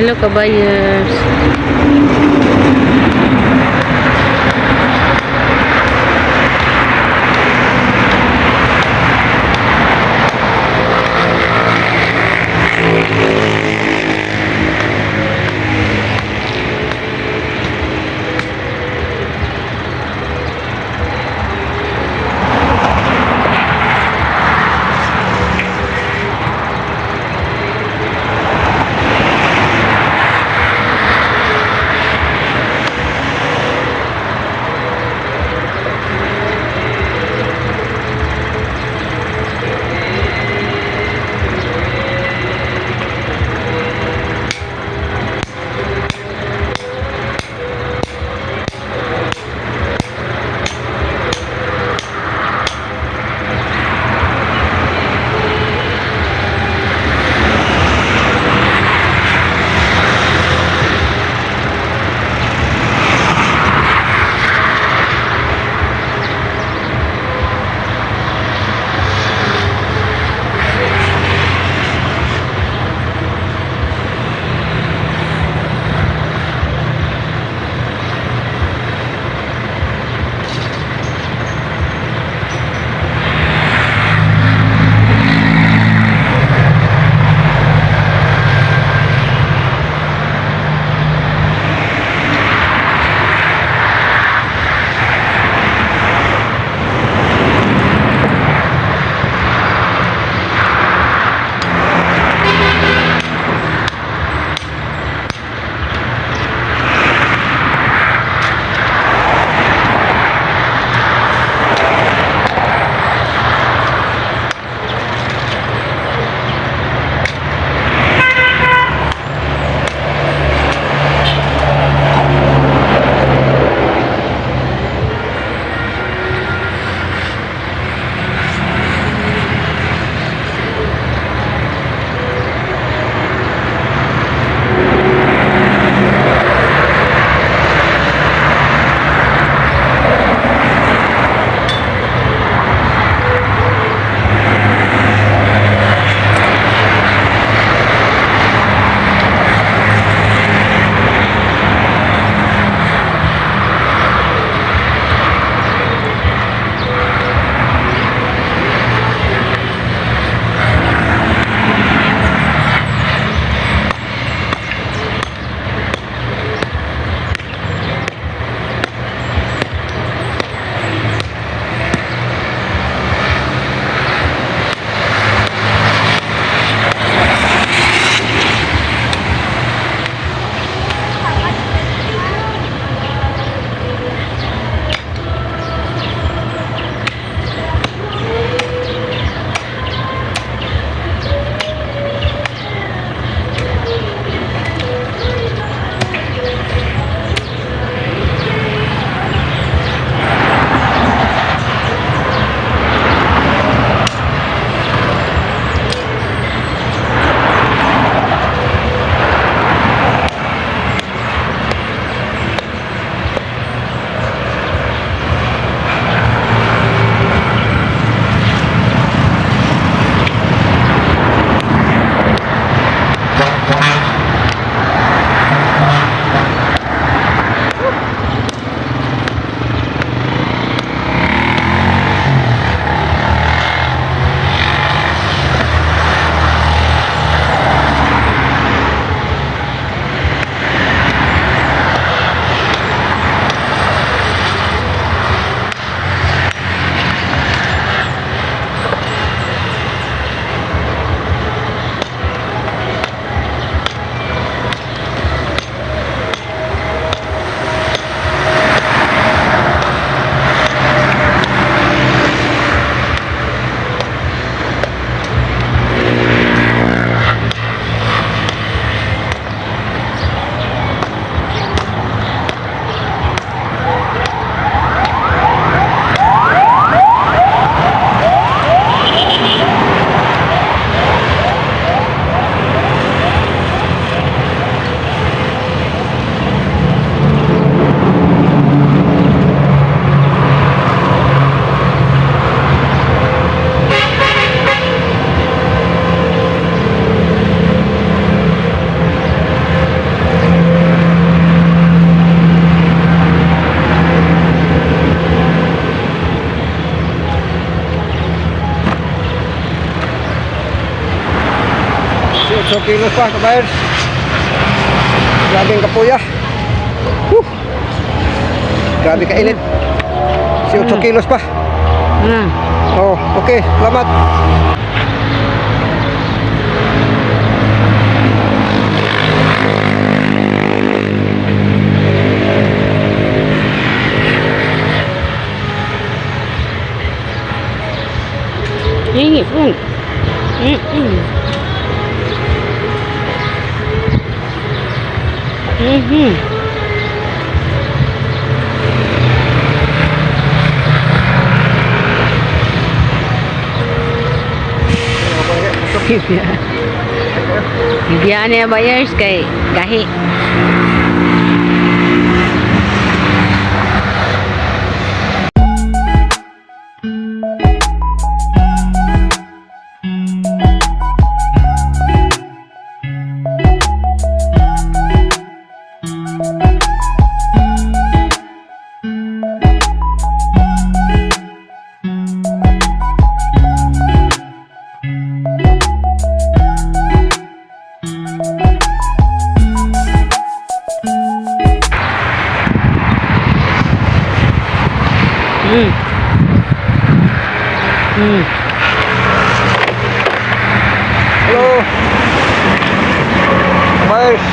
Hello, kabayers. kilos pa, kabayers. Grabe ang kapuya. Whew. Grabe kainit. 18 kilos pa. Ah. Oh, okay. Salamat. Init pun. Bibiyaan niya buyers kay gahi. Hello. Kabayers.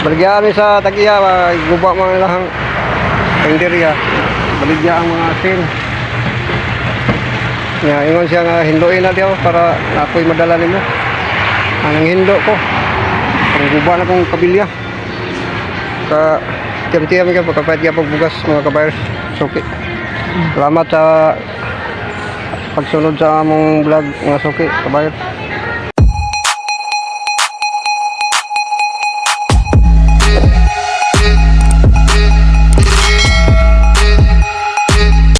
Baligya kami sa Tagiya, guba mga ilahang karinderya. Baligya ang mga asin. Ya, ingon siya nga hinloin na diyo para ako'y madala nimo. Ang hindo ko. Ang guba na kong kabilya. Ka tiyam-tiyam ka pagkapait ka pagbugas, mga kabayers. Suki. Salamat sa pagsunod sa among vlog, mga suki, kabayers.